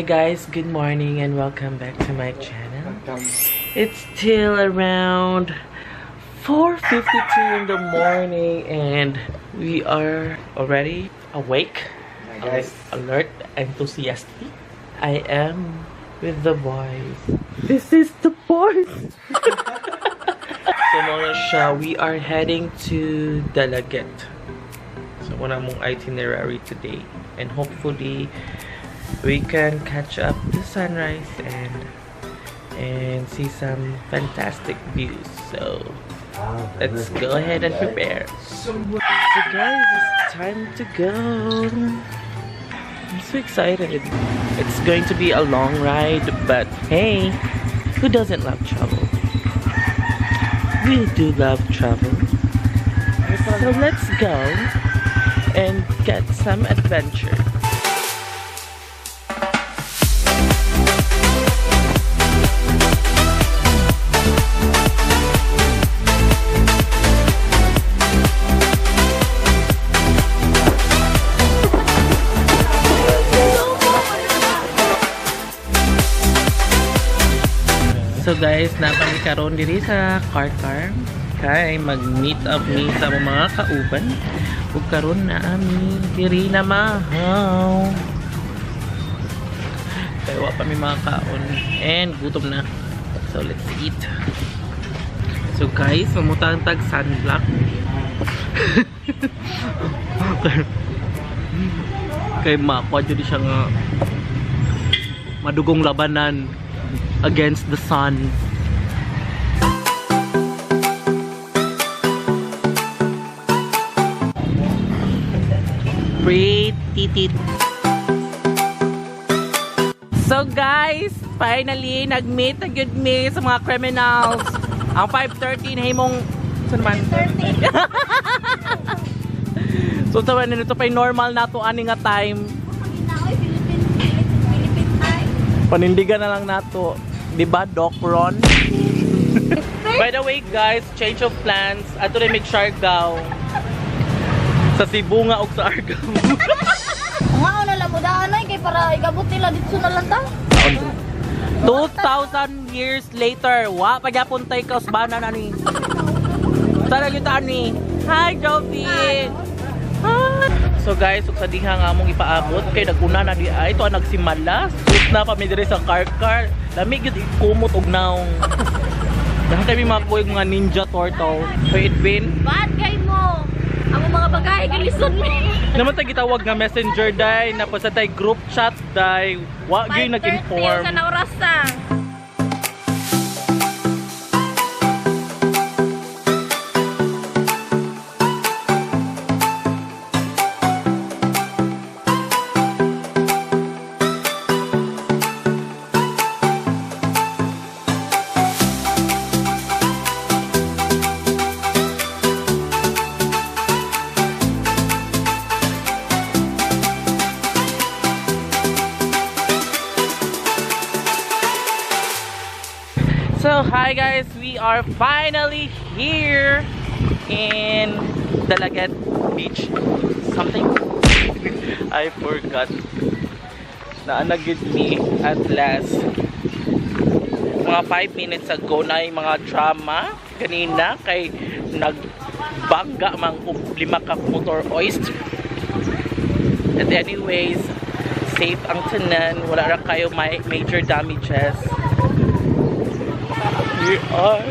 Hi guys, good morning and welcome back to my channel. It's still around 4:52 in the morning and we are already awake. Hi guys. Alert, enthusiastic. I am with the boys. This is the boys. So mga siya, we are heading to Dalaguete. So wala mong itinerary today. And hopefully we can catch up the sunrise and see some fantastic views. So let's go ahead and prepare. So guys, it's time to go. I'm so excited. It's going to be a long ride, but hey, who doesn't love travel? We do love travel. So let's go and get some adventure. So guys, napami karon diri sa Carcar. Kay mag-meet up mi sa mga kauban. Ug karon na ami diri na mahaw. Kay wa pa mi mga kaon and gutom na. So let's eat. So guys, mamutang tag sunblock. Kay makuha jud siya nga madugong labanan against the sun. Pretty tit. So guys, finally nag-meet na gyud mi sa mga criminals. Ang 5:30 na himong saan man? 5:30. So tawa nito pa normal na to ani nga time. Panindigan na lang nato, di ba, Doc Ron? By the way guys, change of plans. Ato rin mig Siargao. Sa Cebu nga og sa Argao. Nga na lang mo daan ay kay para igabot nila dito na lang ta. 2,000 years later, wa pa gyapon tay kausbanan ani. Tara gyud ani. Hi Jovi. Hi. So guys, ug sa diha nga among ipaabot kay naguna na di ay to ang nagsimala. Sus na pa mi diri sa Carcar. Lami gyud ikumot og naong. Dahil kami mga kuy mga ninja turtle. So Edwin, Bad kay mo. Ang mga bagahe gilisod mi. naman ta gitawag nga messenger day, napasa tay group chat day. Wa gyud nag-inform. 5:30 sa oras sa. So hi guys, we are finally here in Dalaguete Beach something. I forgot. Naanagid me at last. Mga 5 minutes ago na yung mga drama kanina kay nagbangga mang 5 ka motor hoist. But anyways, safe ang tanan, wala ra kayo may major damages. We are.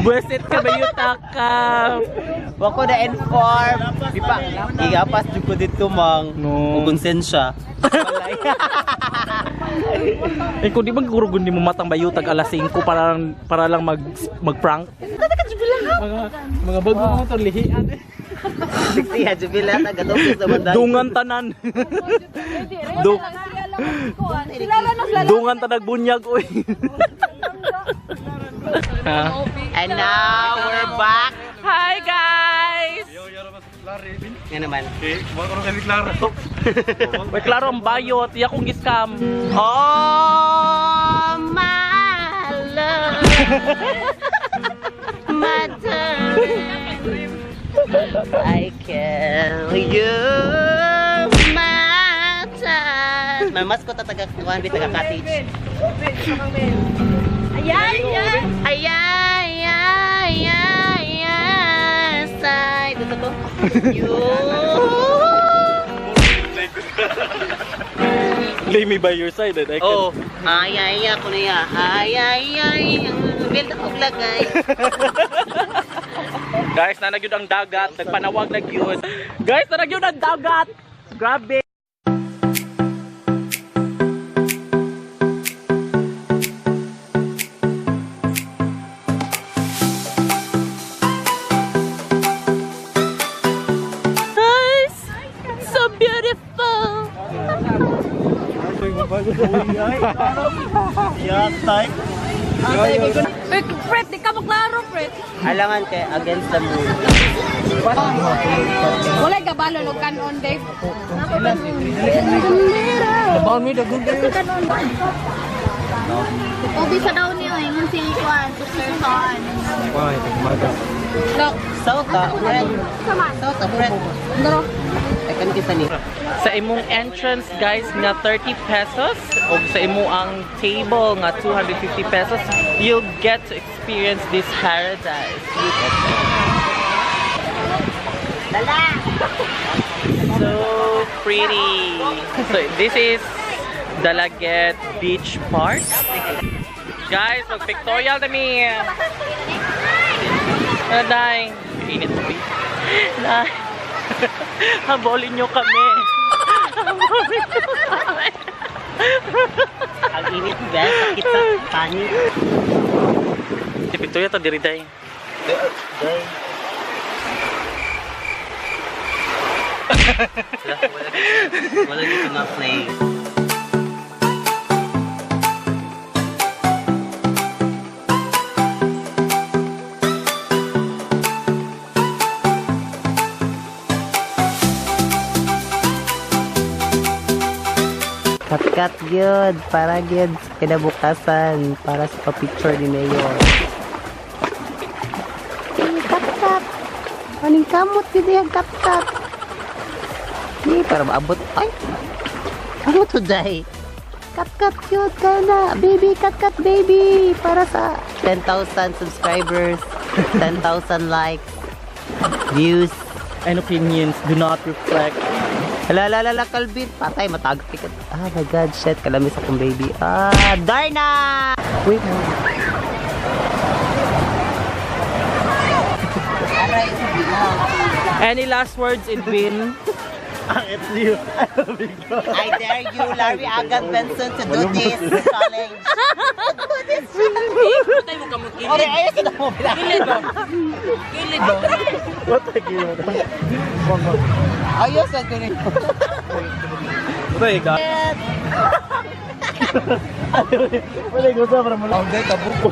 Buesit ka ba yung taka? Wako na inform. Di pa igapas jud ko dito mang. No. Og konsensya. Eh kung di ba gurugon di mo matang bayutag alas 5 para lang mag-prank. Mga bago mo to lihian. Siya jubila ta gadong sa banday. Dungan tanan. Dungan tanag bunyag oy. And now we're back. Hi guys. Nga naman. May klaro ang bayot, iya kong giscam. Oh my love. My darling. I can you my May mascot ta taga kuan bi taga cottage. Ayan, ayan. Ayan, ayan, ayan, ayan. Side. Ito to. Yun. Lay me by your side and I can. Oh, ay ay ay ko niya. Ay ay ay. Build ako lagay. Guys, naa na gyud ang dagat. Nagpanawag na gyud. Guys, naa na gyud ang dagat. Grabe. Guys, so beautiful. Yeah, type. Uy, Fred, di ka maklaro, Fred. Alangan kay against the moon. Wala gabalo og kanon, Dave. Tabaon mi dagol. Ubi sa daw niyo, ingon si Juan, Sir Son. Dok, So ka, friend. So ka, friend. Dro. Ay kan kita ni. Sa imong entrance guys nga 30 pesos o sa imo ang table nga 250 pesos, you'll get to experience this paradise. Look at that. So pretty. So this is Dalaguete Beach Park. Guys, mag-pictorial na mi. Ano, Day? Init mo, babe. Day. Habulin nyo kami. Habulin nyo kami. Ang init ba? Sakit sa pani. Si Victoria to diri, Day. Wala, wala dito na play. Kat-kat gyud para gyud sa kinabukasan para sa pa-picture ni Mayor. Kat-kat. Aning kamot gyud yang kat-kat. Di para maabot. Ay. Ano to day? Kat-kat cute ka na. Baby, kat-kat baby. Para sa 10,000 subscribers, 10,000 likes, views. And opinions do not reflect. Ala, ala, ala, ala, Calvin. Patay, matagok ka. Ah, my God, shit. Kalamis akong baby. Ah, Darna! Wait. Any last words, Edwin? I dare you, Larry Agan Benson, to do this challenge. Do this challenge. Ore, ayos na mo. What the heck? Ayos na ganun. Patay ka. Wala ko sa para mo. Unday tabuk.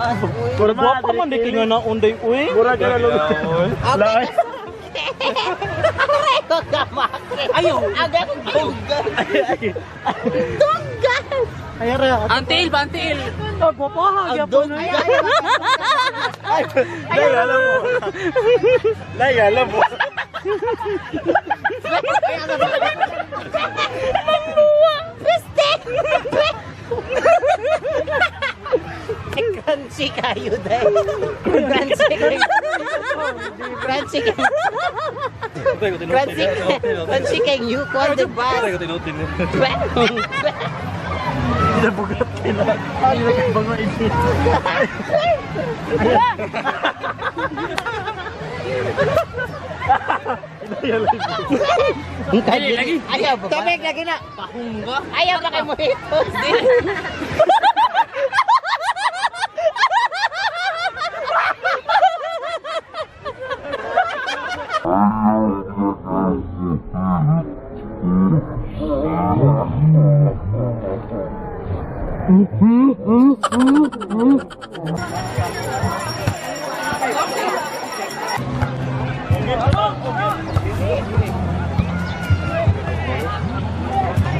Pero guwapa man di kay nga na unday uy. Mura ka na lang. Okay. Aray ko gamake. Ayaw. Agay ko tunggal. Tunggal. Ay ra. Antil ba antil? Oh, guwapa ha gyapon. Lay alam mo. Lay alam mo. Crunchy kayo dahil. Crunchy kayo. Crunchy kayo. Crunchy crunchy kayo. You call the bus. Nabugat ka na. Ay, nagbango ini. Ayaw ba? Tubig lagi na. Kahungga. Ayaw ba kayo mo ito?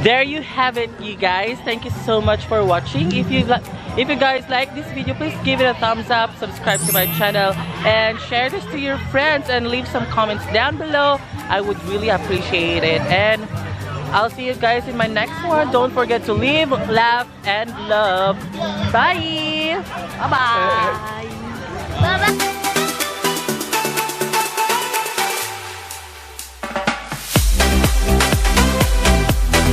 There you have it, you guys. Thank you so much for watching. If you guys like this video, please give it a thumbs up, subscribe to my channel, and share this to your friends and leave some comments down below. I would really appreciate it. And I'll see you guys in my next one. Don't forget to live, laugh, and love. Bye! Bye-bye! Bye-bye.